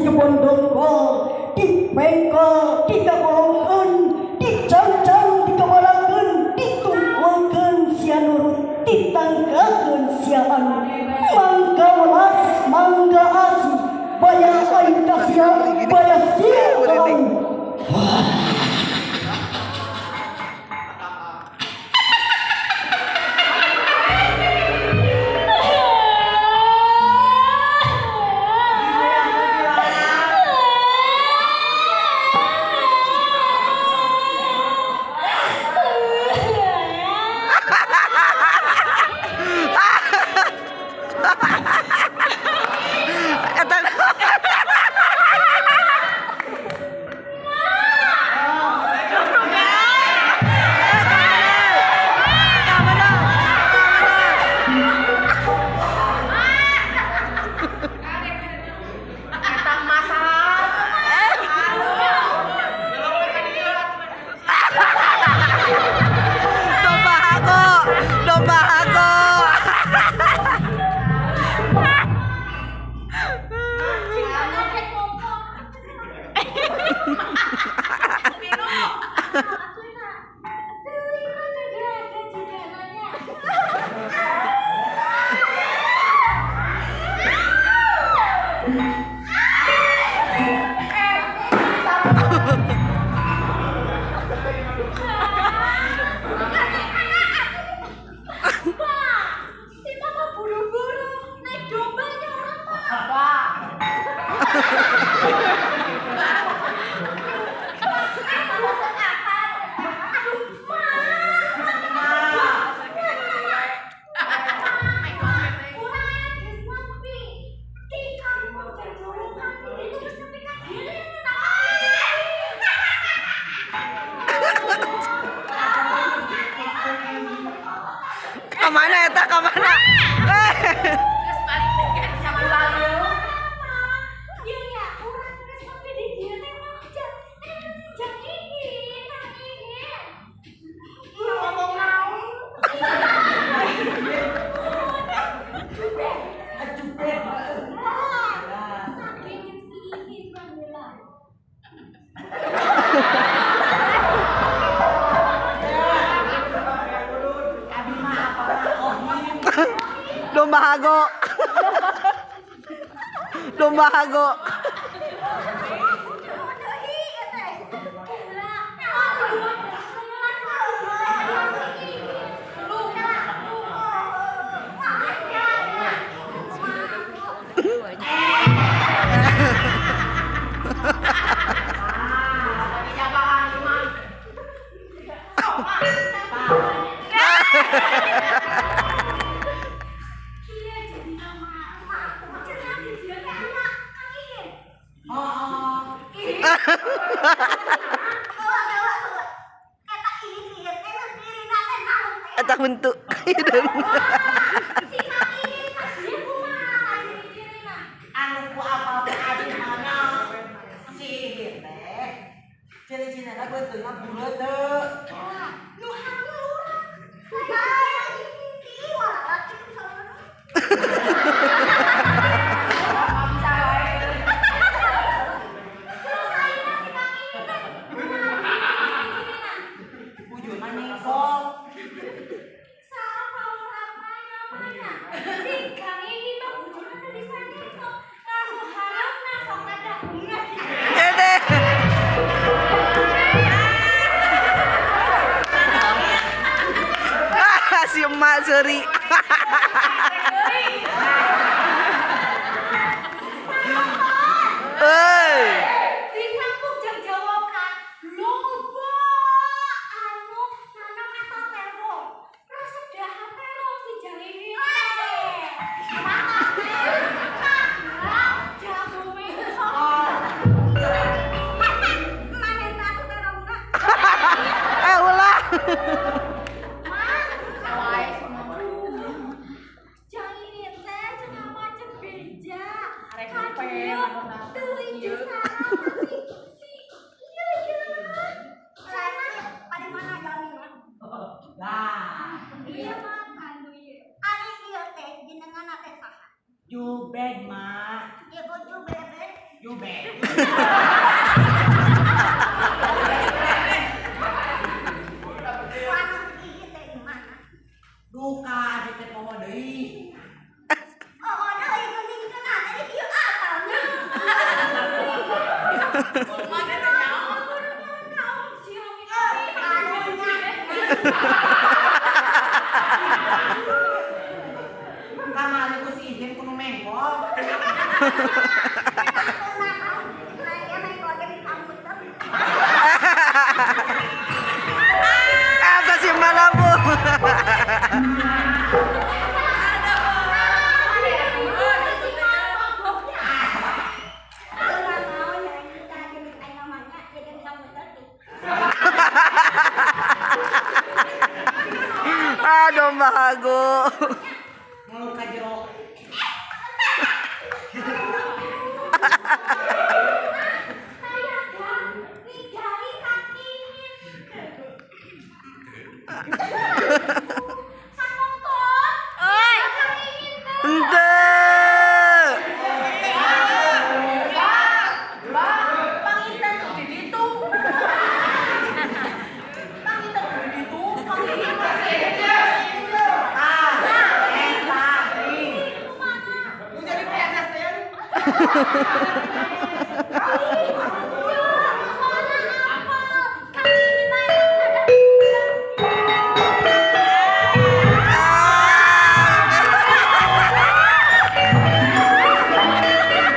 si Jebon Dongkol dipengkol, dikabolongkeun, dicancang, dikabalakeun, ditungkulkeun sia nurut, ditangkakeun sia anu. Mangga welas, mangga asih, baya aing ka sia, baya sia ka aing. Kemana eta, kemana? Domba hago. Domba hago. Eta bentuk hidung. Anu ku apal teh adi mana si Ihir teh ciri-cirina beuteungna buleut teu. Nu halur. Bujurna nyingkok. Si emak seri. Di kampung Jawa kan loba anu nanam eta terong. Resep dahar terong si Jang ini teh. Jago manehna atuh terongna. Ulah. Jubed mah. Nu be. Duka adi teh poho deui. Oh, deui geuning kena tadi ieu apalnya. Mana teh nyaho? Kamari ku si Ihin kudu mengkol. Eta si Malabu. Ah, domba hago. Mulut ka jero. Henteu. Pangitan tuh di ditu. Pangitan tuh di ditu. Ah, eta nih. Lu jadi PNS teh.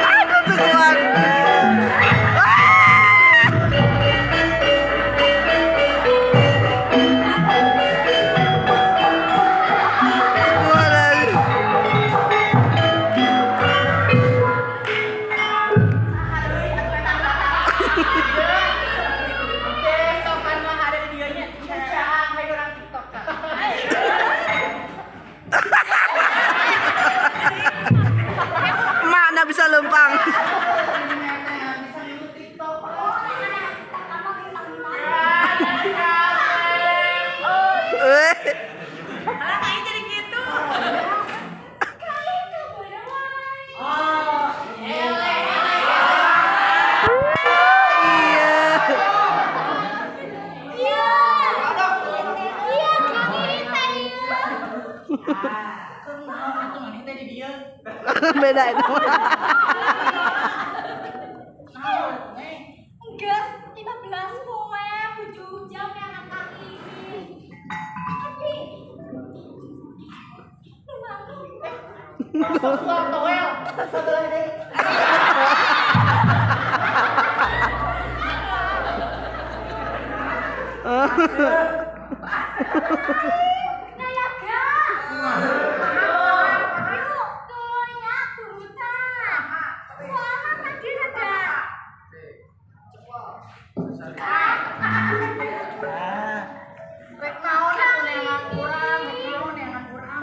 Aduh tuh kuat. Kuat lagi. Besokan mah ada di dianya. Caang hayu orang TikTok kan. Mana bisa lempang. Eh, Alah kayak jadi gitu. Oh, iya. Keur naon atuh maneh teh di dieu? Beda itu. Naon atuh neh? Gas 15 poe 7 jam yang akan ini. Tapi Masuk keluar toel. Sebelah deui. Nayaga. Yuk, tuh turutan. Soalnya tadi rada. Rek naon atuh neangan urang, rek naon neangan urang.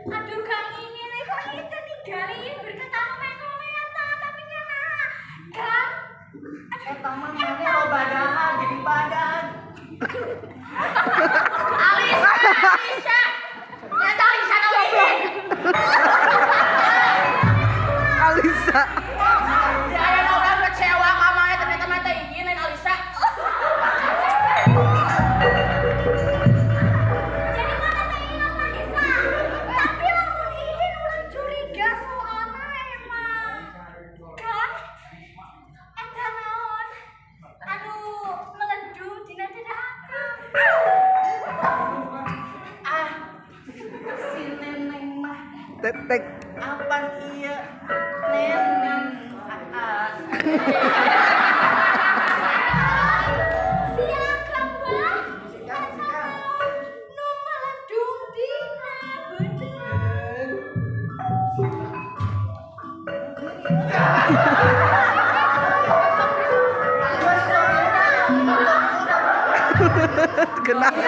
Aduh, Kang ini nih kok itu ninggalin berketemu mengko tapi nyana. Kang, Eta mah maneh loba dahar jadi badan. Alisa, Alisa. Nyata Alisa tau ini. Alisa. Si aya urang kecewa ka maneh ternyata maneh teh ingin lain Alisa. Jadi mana teh ini apa Alisa? Tapi lamun ingin orang curiga soalnya emang. Kang, eta naon? Anu melendung dina dada akang. Ah, si neneng mah Tetek. apan iya neneng ah. Si akang bah, eta naon? Nu melendung dina beundeut. Kenapa?